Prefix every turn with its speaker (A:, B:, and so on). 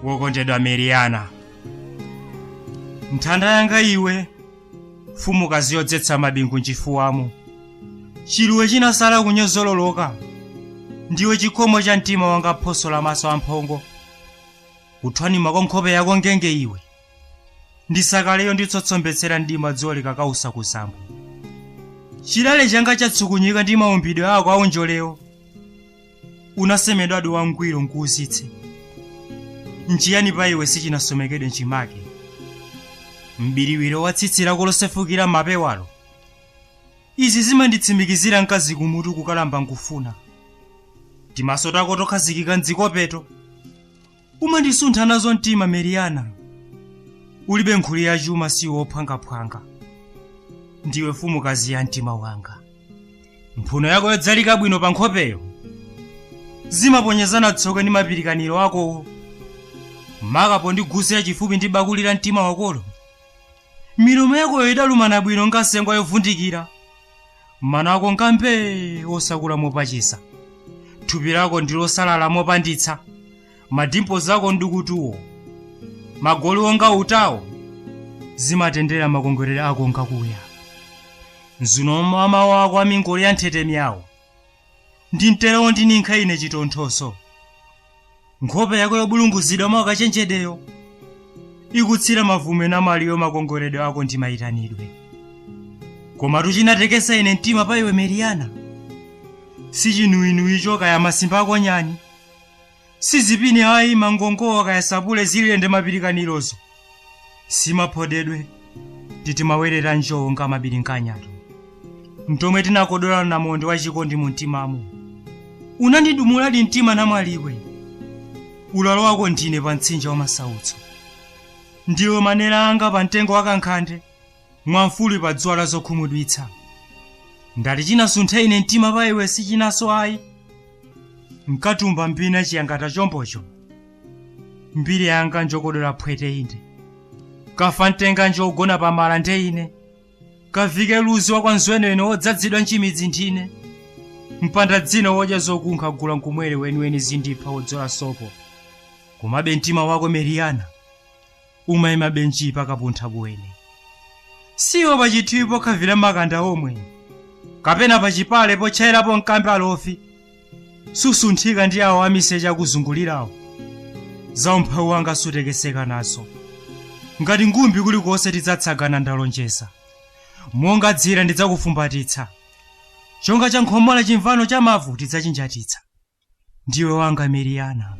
A: Wokondedwa Meriana, nthanda yanga iwe, mfumukazi yodzetsa mabingu mchifuwamo, chiluwe chinasala kunyozololoka, ndiwe chikhomo cha mtima wanga, phoso la maso amphongo. Kuthwanima kwa nkhope yako ngenge iwe, ndisakaleyo nditsotsombetsera mdima dzuwa likakausa kuzambwe. Chilale changa chatsukunyika ndi maumbidwe ako aunjolewo, unasemedwadi wangwiro nkuuzitse. Nchiyani pa iwe sichinasomekedwe nchimake? Mbiriwiro wa tsitsi lako losefukira mapewalo, izi zimanditsimikizira mkazi kumutu kukalamba nkufuna. Timaso tako tokhazikika mdzikopeto, umandisuntha nazo mtima Meriana. Ulibe nkhuli ya chuma, siwo wophwangaphwanga, ndiwe mfumukazi ya mtima wanga. Mphuno yako yodzalika bwino pa nkhopeyo zimaponyezana tsoka ndi mapirikaniro akowo, makapo ndigusira chifupi ndi bakuli la mtima wakolo. Milomo yakoyo idalumana bwino ngasengwa yovundikira, mano ako nkambe osakula mopachisa, thupi lako ndilosalala mopanditsa, madimpo zako ndikutuwo, magoli onga utawo zimatendera makongolere ako ngakuya. Mzuno wa mawu ako a mingoli ya nthetemya yawo ndi mtero ndininkha ine chitonthozo. Nkhope yako yobulunguzidwa mwa kachenjedeyo ikutsira mavume namaliyo makongoledwe ako ndi mayitanidwe. Komatu chinatekesa ine mtima pa iwe Meriana si chinuinuicho kaya masimba ako nyani, sizipini ayi mangongowa kaya sapule zililende mapirikanirozo, simaphodedwe titimawerera njowo nga mabilinkanyato mtomwe tinakodolana namondo wa chikondi mu mtimamo. Unandidumuladi mtima namwaliwe, ulalo wako ndine pa mtsinje wa masautso, ndiwe manera anga pa mtengo wa kankhande, mwamfuli pa dzuwa la zokhumudwitsa. Ndati chinasuntha ine mtima pa iwe sichinaso ayi, nkatumba mbina chiyangata chombocho, mbiri yanga njokodola phwete inde, kafa mtenga njogona pamala nde ine, kavike luzi wa kwa nzwenwene wodzadzidwa nchimidzi ndine, mpanda dzino wodya zokunkha gula nkumwere weniweni zindipha wodzola sopo. Komabe mtima wako Meriana umayima benji pakapuntha kuwene, siwo pachithiwi pokhavira makanda omwe, kapena pachipale potchayirapo mkambi alofi, susunthika ndi awo amiseche akuzungulirawo. Za umphawi wanga sutekeseka nazo, ngati ngumbi kulikonse tidzatsagana ndalonjeza, monga dzira ndidzakufumbatitsa, chonga cha nkhomola chimvano cha mavu tidzachinjatitsa. Ndiwe wanga Meriana.